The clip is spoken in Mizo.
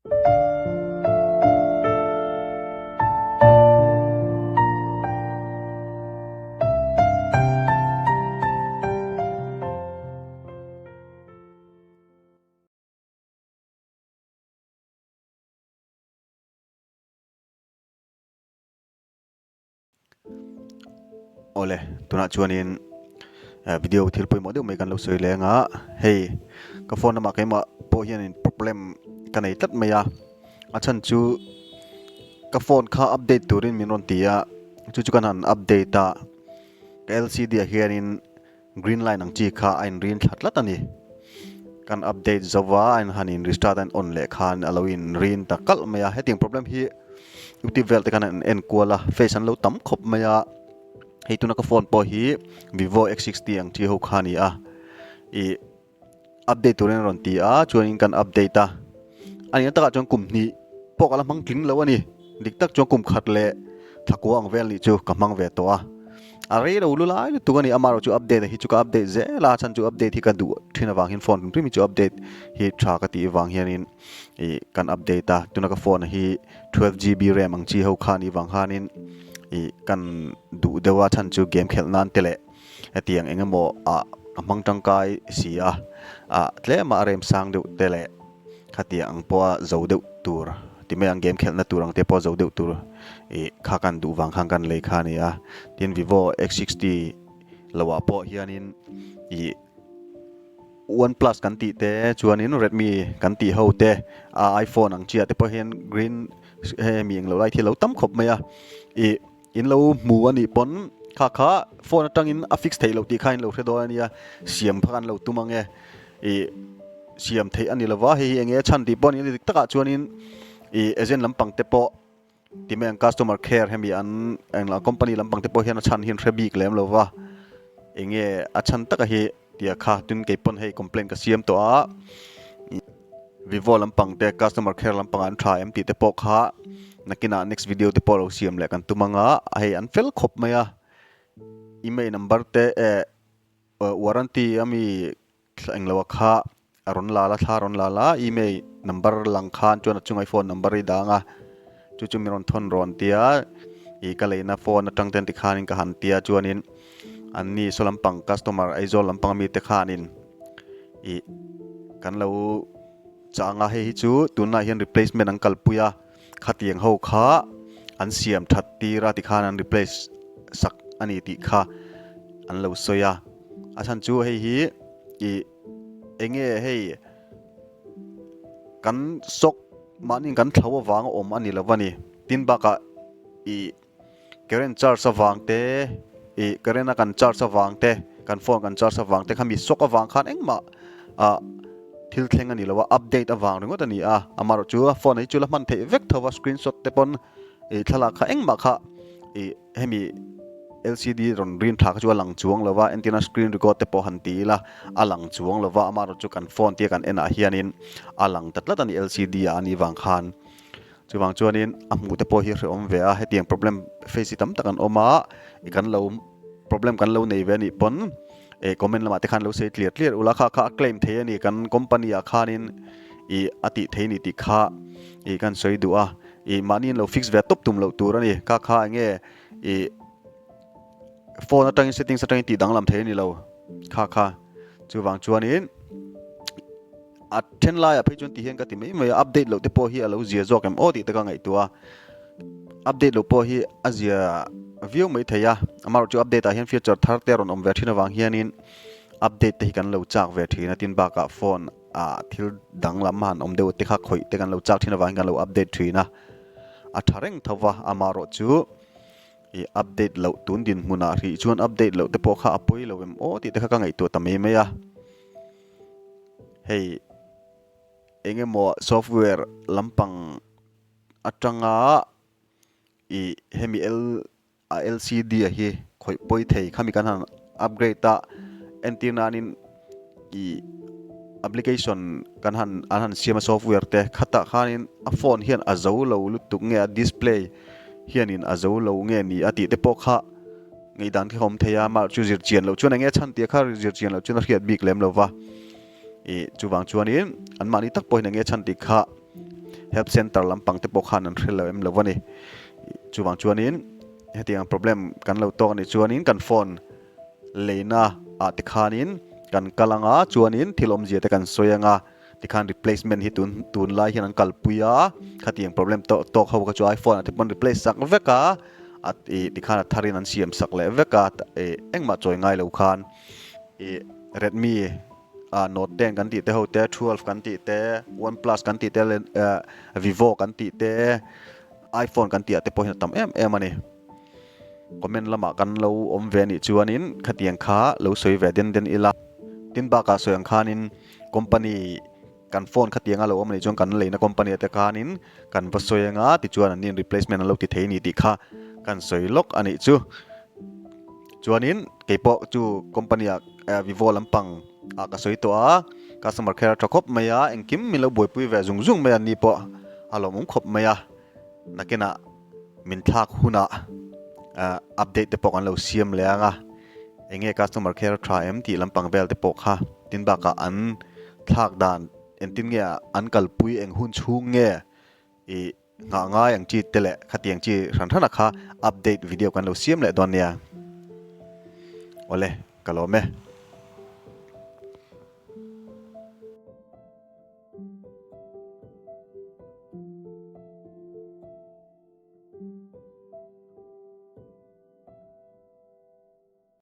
Awle tunah chuanin video thil pawimawh deuh mai kan lo sawi leng a hei ka phone lamah keimah pawh hianin problem ka nei tlat mai a a chhan chu ka phone kha update turin min rawn ti a chu chu kan han update a ka L_C_D ah hianin Green line ang chi kha a in rin thla tlat a ni. Kan update zo va, a in han in restart a in on leh khan a lo in rin ta kalh mai a. Hetiang problem hi YouTube vel te khan an en kual a, face an lo tam khawp mai a. Hei tuna ka phone pawh hi Vivo X60 ang chi ho kha a ni a. Ih update turin a rawn ti a, chuanin kan update a. A nihna takah chuan kum hnih pawh ka la hmang tling lo a ni. Dik tak chuan kum khat leh thakua ang vel nih chu ka hmang ve tawh a. A rei lo lu lai lutuk a ni, amaherawh chu update hi chu ka update zel a, chhan chu update hi ka duh thin avang hian phone hrim hrim hi chu update hi tha ka tih vang hianin ih kan update a. Tuna ka phone hi 12GB ram ang chi ho kha a nih vang khanin ih kan duh deuh a, chhan chu game khelh nan te leh hetiang eng emaw ah ka hmang tangkai si a, ah tlema a rem sang deuh te leh khatiang ang pawha zo deuh tur ti mai ang game khelhna tur ang te pawh zo deuh tur ih kha kan duh vang khan kan lei kha a ni a, tin Vivo X 60 lo ah pawh hianin ih One Plus kan tih te chuanin Redmi kan tih ho te ah iPhone ang chiah te pawh hian green hemi englo lai thil a lo tam khawp mai a ih. In lo hmu a nih pawn kha kha phone atangin a fix theih loh tih kha in lo hre dawn a nia, siam kha kan lo tum ang e. Ih siam theih a ni lova, hei hi eng nge a chhan tih pawh a ni dik takah chuanin ih agent lampang te pawh ti mai ang customer care hemi an englo company lampang te pawh hian a chhan hi an hre bik lem lova, eng nge a chhan taka hi tia kha tin kei pawn hei complaint ka siam tawh a. Vivo lampang te customer care lampang an tha em tih te pawh kha nakinah next video te pawh lo siam leh kan tum anga hei an fel khawp mai a email number te eh warranty ami englo a kha a rawn la la thla a rawn la la email number lang khan chuan a chunga i phone number i dang a chu chu mi rawn thawn rawn tia ih ka leina phone atang ten tikhanin ka han tia chuanin anni saw lampang customer Aizawl lampang ami te khanin ih kan lo chang a hei hi chu tunlai hian replacement an kalpui a khatiang ho kha an siam that tir a tikhan an replace sak a ni tih kha an lo sawi a a chhan chu hei hi ih eng nge hei kan sock mahni kan thlo avang a awm a ni lo a ni tin bakah ih. Current charge avang te ih current a kan charge avang te kan phone kan charge avang te kha mi sock avang khan engmah ah thil thleng a ni lo a update avang ringawt a ni a amaherawh chu phone hi chu la hman theih vek tho a screenshot te pawn ih thlalak kha engmah kha ih hemi L_C_D rawn rin tha kha chu a lang chuang lo a entirna screen record te pawh han ti ila a lang chuang lo va amaherawh chu kan phone tia kan enah hianin a lang ta tlat a ni L_C_D ah a nih vang khan. Chuvang chuanin a hmuh te pawh hi hrehawm ve a, hetiang problem face hi tam tak an awm a, i kan lo problem kan lo nei ve anih pawn eh comment lamah te khan lo sawi tliar tliar ula kha kha a claim thei a ni kan company ah khanin ih a tih thei ni tih kha ih kan sawi duh a, ih mahni in lo fix ve tawp tum loh tur a ni, kha kha enge ih phone atangin settings atangin tih danglam thei a ni lo kha kha chuvang chuanin. A then laiah phei chuan ti hian ka ti mai mai a, update loh te pawh hi a lo zia zawk em aw tih te ka ngaihtuah a, update loh pawh hi a zia viau mai thei a, amaherawh chu update ah hian feature thar te a rawn awm ve thin avang hianin update te hi kan lo chak ve thin a, tin bakah phone ah thil danglam han awm deuh te kha khawih te kan lo chak thin avangin kan lo update thin a, a tha reng tho va, amaherawh chu ih update loh tun dinhmunah hrih chuan update loh te pawh kha a pawi lo em aw tih te kha ka ngaihtuah ta mai mai a. Hei eng emaw software lampang atanga ih hemi L a LCD a hi khawih pawi thei khami kan han upgrade a entir nanin ih application kan han an han siam a software te khatah khanin a phone hian a zo lo lutuk nge a display hianin a zo lo nge ni a tih te pawh kha. Ngaihdan khi a awm thei a, mah chu zir chian loh chuan eng nge chhan tih kha zir chian loh chuan a hriat bik lem lo va. Ih chuvang chuanin anmahni tak pawhin eng nge chhan tih kha Help center lampang te pawh khan an hre lo em lo a ni. Chuvang chuanin hetiang problem kan lo tawk a nih chuanin kan phone leina ah te khanin kan kal anga chuanin thil awmzia te kan sawi anga tikhan replacement hi tun tunlai hian an kalpui a khatiang problem tawk tawk ho kha chu iPhone ah te pawn replace sak vek a a ih tikhan a tharin an siam sak leh vek a ih engmah chawi ngai lo khan ih Redmi ah Note 10 kan tih te ho te 12 kan tih te One Plus kan tih te leh Vivo kan tih te iPhone kan tih ah te pawh hian a tam em em a ni. Comment lamah kan lo awm ve anih chuanin khatiang kha lo sawi ve den den ila. Tin bakah sawi ang khanin company kan phone khatiang a lo awm anih chuan kan leina company ah te khanin kan va sawi anga tichuan an nin replacement an lo ti thei a ni tih kha kan sawi lawk anih chu. Chuanin keipawh chu company ah Vivo lampang ah ka sawi tawh a, customer care a tha khawp mai a, engkim min lo buaipui ve zung zung mai a, ni pawh a lawmawm khawp mai a. Nakinah min thlak hunah update te pawh kan lo siam leh ang a, eng nge customer care tha em tih lampang vel te pawh kha tin bakah an thlak dan engtin nge an kalpui eng hun chhung nge ih nghah ngai ang chi te leh khatiang chi hran hran a kha update video kan lo siam leh dawn nia. Awle ka lawm e.